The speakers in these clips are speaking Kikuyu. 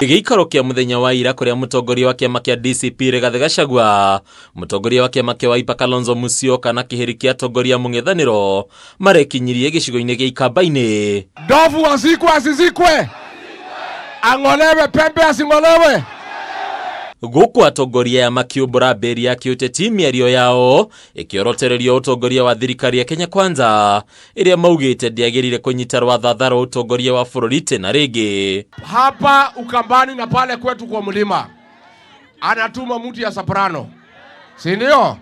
Gĩikaro kĩa mũthenya wa ira kũrĩa mũtongoria wa kĩama kĩa DCP Rigathĩ Gachagua, mũtongoria wa kĩama kĩa Wiper Kalonzo Musyoka na kĩhĩri kĩa atongoria mũng'ethanĩro marekinyirie gĩcigo-inĩ gĩa Ikamba-inĩ. Ndovu azikwe asizikwe, ang'olewe pembe asing'olewe. Gũkũ atongoria aya makĩũmbũra mbĩri ya kĩũteti mĩario yao ĩkĩorotererio ũtongoria wa thirikari ya Kenya Kwanza ĩrĩa maugĩte ndĩagĩrĩire kũnyita rwathatha rwa ũtongoria wa bũrũri tena rĩngĩ. Hapa Ukambani na pale kwetu kwa mlima anatuma mtu ya soprano, si ndio?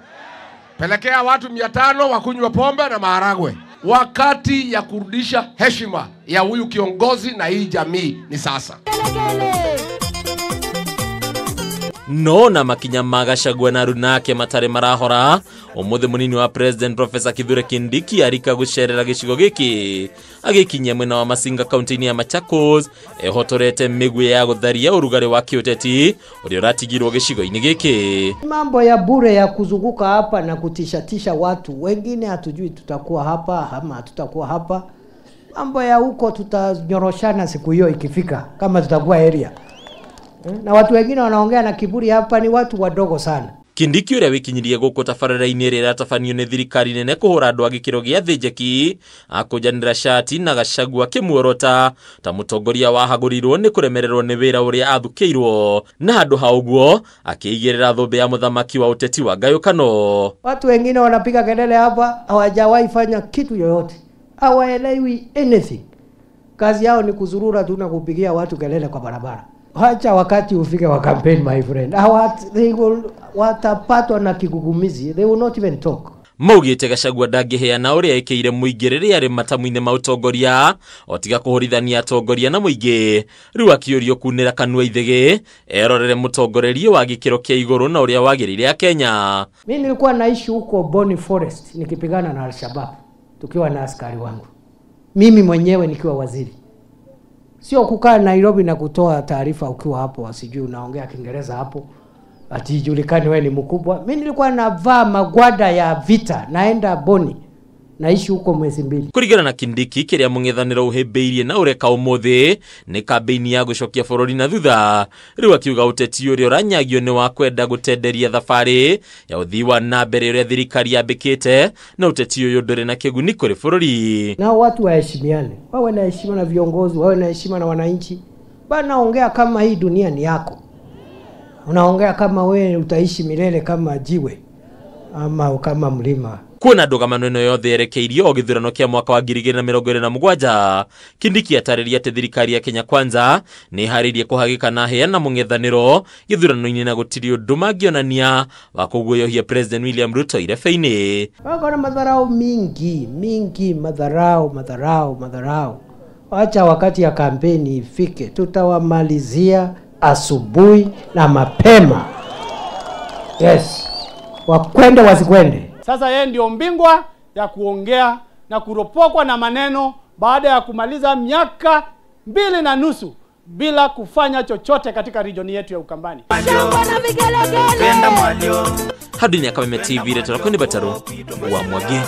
Pelekea watu 500 wakunywe pombe na maharagwe. Wakati ya kurudisha heshima ya huyu kiongozi na hii jamii ni sasa. No na makinya ma Gachagua na aruna ake matarĩ marahora, ũmũthĩ mũnini wa President Professor Kithure Kindiki arika gũcerera gĩcigo gĩkĩ agĩkinyia mwena wa Masinga kaunti-inĩ ya Machakos ehotorete mĩguĩ ya gũtharia ũrugarĩ wa kĩũteti ũrĩa ũratigirwo gĩcigo-inĩ gĩkĩ. Mambo ya bure ya kuzunguka hapa na kutishatisha watu wengine, hatujui tutakuwa hapa ama hatutakuwa hapa. Mambo ya huko tutanyoroshana siku hiyo ikifika, kama tutakuwa area. Na watu wengine wanaongea na kiburi hapa ni watu wadogo sana. Kindiki ũrĩa wĩkinyirie gũkũ tabarĩra-inĩ ĩrĩa ĩratabanio nĩ thirikari nene kũhũra andũ a gĩkĩro gĩa thĩ njeki akũnjanĩra cati na Gachagua akĩmuorota ta mũtongoria wahagũrirwo nĩ kũremererwo nĩ wĩra ũrĩa athukĩirwo, na handũ ha ũguo akĩigĩrĩra thũmbĩ ya mũthamaki wa ũteti wa ngayũkano. Watu wengine wanapiga kelele hapa hawajawahi fanya kitu yoyote, hawaelewi anything. Kazi yao ni kuzurura tu na kupigia watu kelele kwa barabara. Hacha wakati ufike wa campaign, my friend. They will watapatwa na kigugumizi. They will not even talk. Maugĩte Gachagua ndangĩheana ũrĩa ĩkĩire mũingĩ rĩrĩa arĩ matamu-inĩ ma ũtongoria otiga kũhũrithania atongoria na mũingĩ. Rĩu akĩũrio kunĩra kanua ithĩgĩ erorere mũtongorerie wa gĩkĩro kĩa igũrũ na ũrĩa wagĩrĩire a Kenya. Mimi nilikuwa naishi huko Boni Forest nikipigana na Al-Shabaab tukiwa na askari wangu. Mimi mwenyewe nikiwa waziri. Sio kukaa Nairobi na kutoa taarifa ukiwa hapo, sijui unaongea Kiingereza hapo ati ijulikane wewe ni mkubwa. Mimi nilikuwa navaa magwada ya vita, naenda Boni, naishi huko mwezi 2. Kũringana na Kindiki kĩrĩa mũng'ethanĩro ũhĩmbĩirie na ũreka ũmũthĩ nĩ kambĩini ya gũcokia bũrũri na thutha. Rĩu akiuga ũteti ũrĩa ũranyagio nĩ wa kwenda gũtenderia thabarĩ ya ũthii wa na mbere ũrĩa thirikari yambĩkĩte, na ũteti ũyũ ndũrĩ na kĩguni kũrĩ bũrũri. Na watu waheshimiane, wawe na heshima na viongozi, wawe na heshima na wananchi. Bana, ongea kama hii dunia ni yako. Unaongea kama wewe utaishi milele kama jiwe ama kama mlima. Kuona ndũgamano ĩno yothe yerekeirio o gĩthurano kĩa mwaka wa 2027, Kindiki atarĩria atĩ thirikari ya Kenya Kwanza nĩ ĩharĩirie kũhagĩka heana mũng'ethanĩro gĩthurano-inĩ na gũtirĩ ũndũ mangĩonania wa kũguoyohia President William Ruto irebe-inĩ. Wako na madharau mingi mingi, madharau madharau madharau. Acha wakati ya kampeni ifike, tutawamalizia asubuhi na mapema. Yes, wakwende wasikwende. Sasa yeye ndio mbingwa ya kuongea na kuropokwa na maneno baada ya kumaliza miaka 2.5 bila kufanya chochote katika region yetu ya Ukambani. Hadi ni Kameme TV, retoro kuni bataru wa Mwagi.